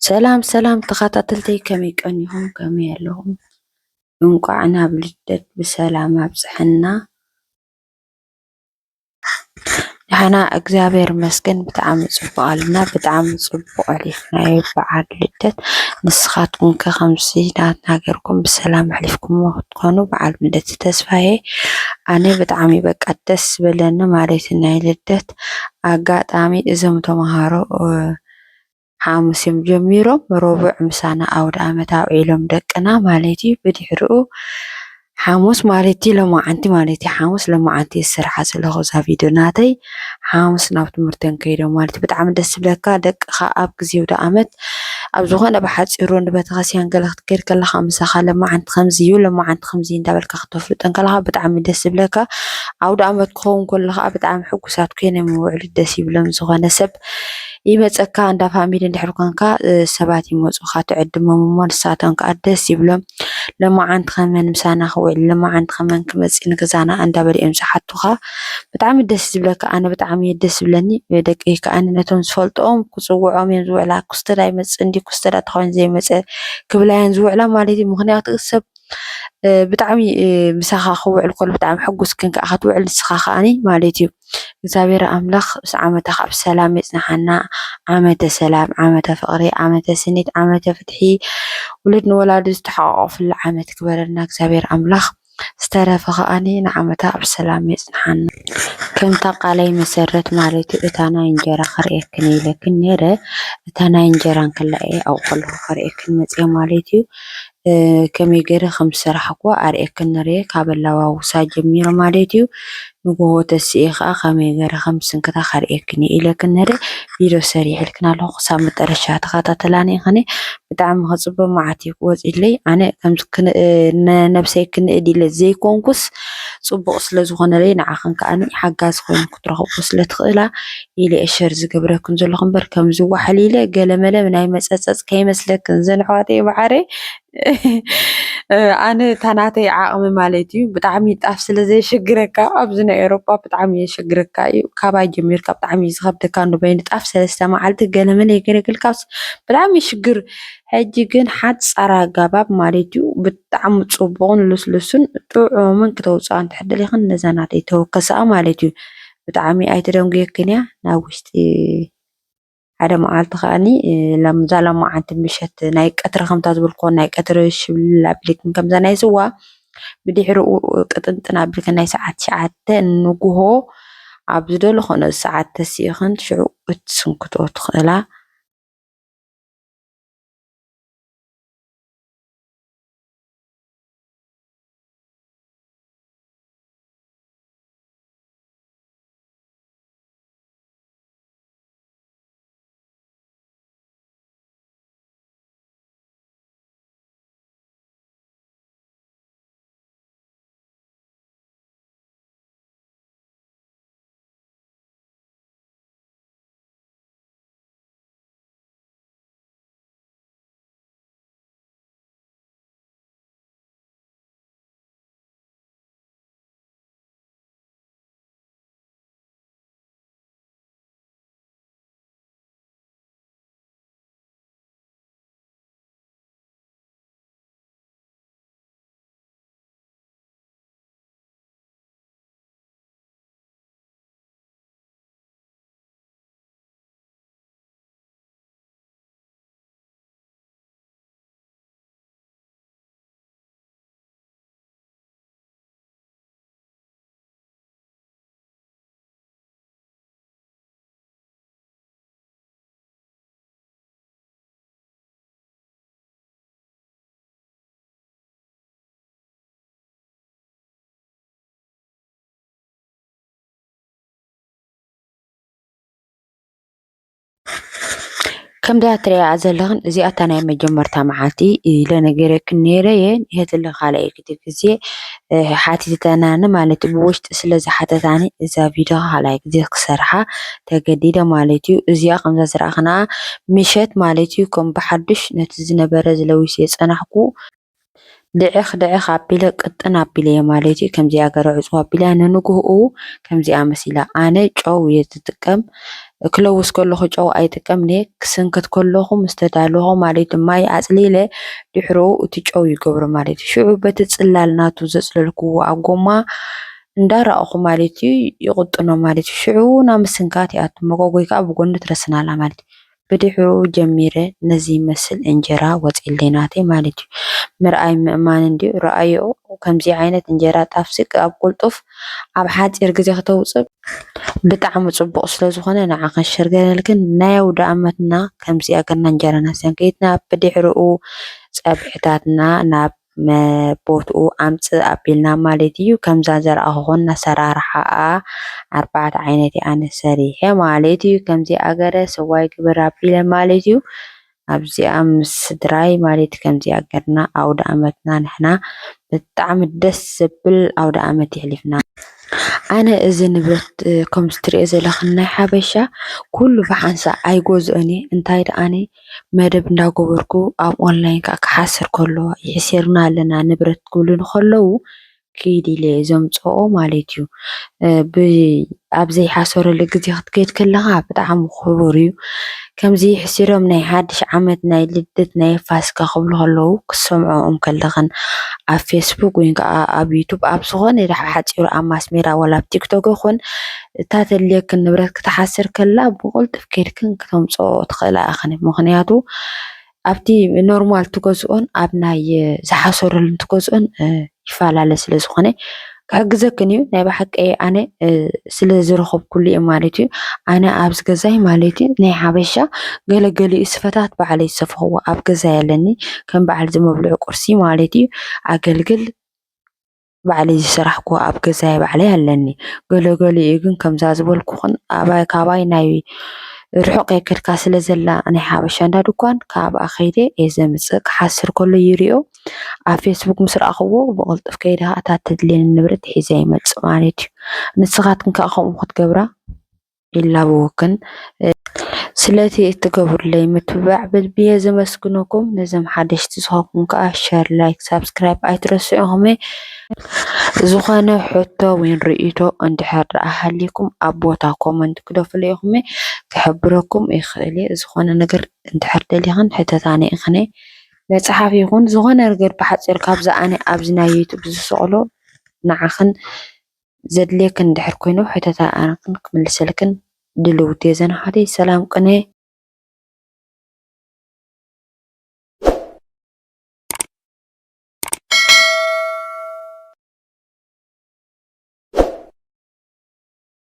ሰላም ሰላም ተኸታተልተይ፣ ከመይ ቀኒኹም? ከመይ ኣለኹም? እንቋዕ ናብ ልደት ብሰላም ኣብጽሐና። ደሕና እግዚኣብሔር ይመስገን፣ ብጣዕሚ ጽቡቕ ኣለና፣ ብጣዕሚ ጽቡቕ ኣሕሊፍናዮ በዓል ልደት። ንስኻትኩም ከ ከምዚ ናትና ገርኩም ብሰላም ኣሕሊፍኩምዎ ክትኮኑ በዓል ልደት ተስፋዬ። ኣነ ብጣዕሚ በቃ ደስ ዝበለኒ ማለት እዩ ናይ ልደት ኣጋጣሚ። እዞም ተምሃሮ፣ እ፣ ሓሙስ እዮም ጀሚሮም፣ ረቡዕ ምሳና ኣውደ ኣመት ኣውዒሎም ደቅና ማለት እዩ። ብድሕሪኡ ሓሙስ ማለት እዩ፣ ሎማዓንቲ ማለት እዩ። ሓሙስ ሎማዓንቲ ዝሰርሓ ዘለኹ እዛ ቪድዮ ናተይ፣ ሓሙስ ናብ ትምህርተን ከይዶም ማለት እዩ። ብጣዕሚ ደስ ዝብለካ፣ ደቅኻ ኣብ ግዜ ኣውደ ኣመት ኣብ ዝኾነ ብሓፂሩ ንቤተክርስትያን ገለ ክትከይድ ከለኻ ምሳኻ፣ ሎማዓንቲ ከምዚ እዩ፣ ሎማዓንቲ ከምዚ እንዳበልካ ክተፍልጠን ከለኻ ብጣዕሚ ደስ ዝብለካ። ኣውደ ኣመት ክኸውን ከሎ ከዓ ብጣዕሚ ሕጉሳት ኮይኖም ይውዕሉ፣ ደስ ይብሎም። ዝኾነ ሰብ ይመፀካ፣ እንዳ ፋሚሊ እንድሕር ኮንካ፣ እ፣ ሰባት ይመፁኻ፣ ትዕድሞም እሞ ንሳቶም ከዓ ደስ ይብሎም። ሎማዓንቲ ከመን ምሳና ክውዕል፣ ሎማዓንቲ ከመን ክመፅእ ንገዛና እንዳበሉ እዮም ዝሓቱኻ። ብጣዕሚ ደስ ዝብለካ፣ ኣነ ብጣዕሚ እዩ ደስ ዝብለኒ። ደቂ ከኣኒ ነቶም ዝፈልጦም ክፅውዖም እዮም ዝውዕላ። ኩስተዳ ይመፅእ እንዲ፣ ኩስተዳ ተኾይኑ ዘይመፀ ክብላ እየን ዝውዕላ ማለት እዩ። ምኽንያቱ ሰብ፣ እ፣ ብጣዕሚ፣ እ፣ ምሳኻ ክውዕል ከሎ ብጣዕሚ ሕጉስ ክንካ ክትውዕል ንስኻ ከኣኒ ማለት እዩ። እግዚኣብሔር ኣምላኽ ምስ ዓመታ ካብ ሰላም የጽንሓና። ዓመተ ሰላም፣ ዓመተ ፍቕሪ፣ ዓመተ ስኒት፣ ዓመተ ፍትሒ፣ ውሉድ ንወላዲ ዝተሓቋቆፍሉ ዓመት ክበረልና እግዚኣብሔር ኣምላኽ። ዝተረፈ ከኣኒ ንዓመታ ኣብ ሰላም የጽንሓና። ከምታ ቃለይ መሰረት ማለት እዩ፣ እታ ናይ እንጀራ ክርእየክን ኢለክን ነይረ። እታ ናይ እንጀራ እንከላ እየ ኣብኡ ከለኹ ከርእየክን መጽየ ማለት እዩ። እ፣ ከመይ ገይረ ከም ዝሰራሕክዎ ኣርእየክን ነይረ፣ ካብ ኣለዋውሳ ጀሚረ ማለት እዩ። ንግሆ ተሲኤ ከኣ ከመይ ገይረ ከም ዝስንክታ ከርእየክን እየ ኢለክን ነይረ። ቪድዮ ሰሪሐልክን ኣለኹ፣ ክሳብ መጠረሻ ተኸታተላኒ ኢኽን። ብጣዕሚ ክጽበ መዓት እዩ ክወጽእለይ። ኣነ ከምዚ ክን-፣ እ፣ ነ-፣ ነብሰይ ክንእድ ኢለ ዘይኮንኩስ፣ ጽቡቕ ስለ ዝኾነለይ ንዓኽን ከኣኒ ሓጋዚ ኮይኑ ክትረኽቦ ስለ ትኽእላ ኢለ እየ ሸር ዝገብረክን ዘለኹ እምበር፣ ከምዚ ዋሕል ኢለ ገለመለ ናይ መጸጸጽ ከይመስለክን ዘን ኣሕዋተይ መዓረይ። ኣነ እታ ናተይ ዓቕሚ ማለት እዩ፣ ብጣዕሚ ጣፍ ስለ ዘየሸግረካ፣ ኣብዚ ናይ ኤውሮጳ ብጣዕሚ የሸግረካ እዩ። ካባይ ጀሚርካ ብጣዕሚ እዩ ዝኸብደካ፣ ንበይኑ ጣፍ ሰለስተ መዓልቲ ገለመለ የገለግልካስ ብጣዕሚ ይሽግር። ሕጂ ግን ሓጻር ኣገባብ ማለት እዩ፣ ብጣዕሚ ጽቡቕን ልስሉስን ጥዑምን ክተውጽኣ እንድሕር ደሊኽን ነዛ ናተይ ተወከስኣ ማለት እዩ። ብጣዕሚ ኣይተደንጉየክን እያ። ናብ ውሽጢ ሓደ መዓልቲ ከኣኒ፣ እ፣ ሎም-፣ እዛ ሎማዓንቲ ምሸት ናይ ቀትሪ ከምታ ዝበልክዎ ናይ ቀትሪ ሽብል ኣቢልክን ከምዛ ናይ ስዋ ብድሕሪኡ ቅጥንጥን ኣቢልክን ናይ ሰዓት ትሽዓተ ንጉሆ ኣብ ዝደለኽንኦ ሰዓት ተሲእኽን ሽዑ ክትስንክትኦ ትኽእላ። ከምዛ ትሪኣ ዘለኽን እዚኣ እታ ናይ መጀመርታ መዓልቲ ኢለ ነጊረክን ነይረ እየ። ንሄትለ ካልኣይ ግዜ፣ እ፣ ሓቲተናኒ ማለት እዩ። ብውሽጢ ስለ ዝሓተታኒ እዛ ቪድዮ ካልኣይ ግዜ ክሰርሓ ተገዲደ ማለት እዩ። እዚኣ ከምዛ ዝረኣኽና ምሸት ማለት እዩ፣ ከም ብሓዱሽ ነቲ ዝነበረ ዝለዊስ የጸናሕኩ። ድዕኽ ድዕኽ ኣቢለ ቅጥን ኣቢለየ ማለት እዩ። ከምዚኣ ገረ ዕጽው ኣቢለያ ንንግህኡ ከምዚኣ መሲላ። ኣነ ጨው እየ ዝጥቀም። ክለውስ ከለኹ ጨው ኣይጥቀምን እየ። ክስንክት ከለኹ ምስ ተዳለኹ ማለት እዩ፣ ማይ ኣጽሊለ ድሕሩ እቲ ጨው ይገብሮ ማለት እዩ። ሽዑ በቲ ጽላል ናቱ ዘጽለልክዎ ኣብ ጎማ እንዳረኣኹ ማለት እዩ ይቕጥኖ ማለት እዩ። ሽዑ ናብ ምስንካት ይኣቱ፣ መጎጎይ ከኣ ብጎኒ ትረስናላ ማለት እዩ። ብድሕሩ ጀሚረ ነዚ ይመስል እንጀራ ወፂለይ ናተይ ማለት እዩ። ምርኣይ ምእማን እንድዩ። ረኣዮ ከምዚ ዓይነት እንጀራ ጣፍሲ ኣብ ቁልጡፍ ኣብ ሓፂር ግዜ ክተውፅእ ብጣዕሚ ፅቡቕ ስለ ዝኾነ ንዓኽን ሸር ገረልክን። ናይ ኣውደ ኣመትና ከምዚኣ ገርና እንጀራና ሰንከይትና ብድሕርኡ ፀብሕታትና ናብ መቦትኡ ኣምፅእ ኣቢልና ማለት እዩ። ከምዛ ዘርኣኹኹን ኣሰራርሓኣ ኣርባዕተ ዓይነት ኣነ ሰሪሐ ማለት እዩ። ከምዚ ኣገረ ሰዋይ ግብር ኣቢለ ማለት እዩ። ኣብዚኣ ምስ ስድራይ ማለት ከምዚ ኣገርና ኣውደ ኣመትና ንሕና ብጣዕሚ ደስ ዘብል ኣውደ ኣመት የሕሊፍና። ኣነ እዚ ንብረት ከምዚ ትሪኦ ዘለኽን ናይ ሓበሻ ኩሉ ብሓንሳ ኣይገዝኦን እየ። እንታይ ደኣኒ መደብ እንዳገበርኩ ኣብ ኦንላይን ከዓ ክሓስር ከሎ ይሕሲርና ኣለና ንብረት ክብሉኒ ከለዉ ክይድ ኢለ ዘምፅኦ ማለት እዩ። ብ ኣብ ዘይሓሰረሉ ግዜ ክትከይድ ከለኻ ብጣዕሚ ክቡር እዩ። ከምዚ ሕሲሮም ናይ ሓድሽ ዓመት ናይ ልደት ናይ ፋሲካ ክብሉ ከለዉ ክትሰምዖኦም ከለኽን ኣብ ፌስቡክ ወይ ከዓ ኣብ ዩቱብ ኣብ ዝኾነ ሓፂሩ ኣብ ማስሜራ ወላ ኣብ ቲክቶክ ይኹን እታ ተድልየክን ንብረት ክትሓስር ከላ ብቕልጥፍ ከይድክን ክተምፅኦ ትኽእላ ኢኽን። ምኽንያቱ ኣብቲ ኖርማል ትገዝኦን ኣብ ናይ ዝሓሰረሉን ትገዝኦን ይፈላለ ስለ ዝኾነ ክሕግዘክን እዩ። ናይ ብሓቂ ኣነ ስለ ዝረኸብኩሉ እየ ማለት እዩ። ኣነ ኣብዚ ገዛይ ማለት እዩ ናይ ሓበሻ ገለገሊኡ ስፈታት ባዕለይ ዝሰፈኽዎ ኣብ ገዛይ ኣለኒ። ከም በዓል ዝመብልዑ ቁርሲ ማለት እዩ ኣገልግል ባዕለይ ዝሰራሕክዎ ኣብ ገዛይ ባዕለይ ኣለኒ። ገለገሊኡ ግን ከምዛ ዝበልኩኽን ኣባይ ካባይ ናይ ርሑቕ የከድካ ስለ ዘላ ናይ ሓበሻ እንዳ ድኳን ካብኣ ከይደ እየ ዘምፅእ። ክሓስር ከሎ ይሪኦ ኣብ ፌስቡክ ምስ ረኣኽዎ ብቕልጡፍ ከይደ ከዓ እታ ተድልየኒ ንብረት ሒዘ ይመፅእ ማለት እዩ። ንስኻትክን ከዓ ከምኡ ክትገብራ ይላበወክን። ስለቲ እትገብሩለይ ምትብባዕ ብልቢ እየ ዘመስግነኩም። ነዞም ሓደሽቲ ዝኾንኩም ከዓ ሸር፣ ላይክ፣ ሳብስክራይብ ኣይትረስዑ ኢኹም። ዝኾነ ሕቶ ወይ ርእይቶ እንድሕር ደኣ ሃልይኩም ኣብ ቦታ ኮመንት ክደፉለይ ኢኹም ክሕብረኩም ይኽእል እየ። ዝኾነ ነገር እንድሕር ደሊኽን ሕተታኒ ኢኽን። መፅሓፍ ይኹን ዝኾነ ነገር ብሓፂር ካብዚ ኣነ ኣብዚ ናይ ዩቱብ ዝሰቕሎ ንዓኽን ዘድልየክን እንድሕር ኮይኑ ሕተታ ኣነክን ክምልሰልክን ድልውቲ እየ። ዘናሓተይ ሰላም ቅነ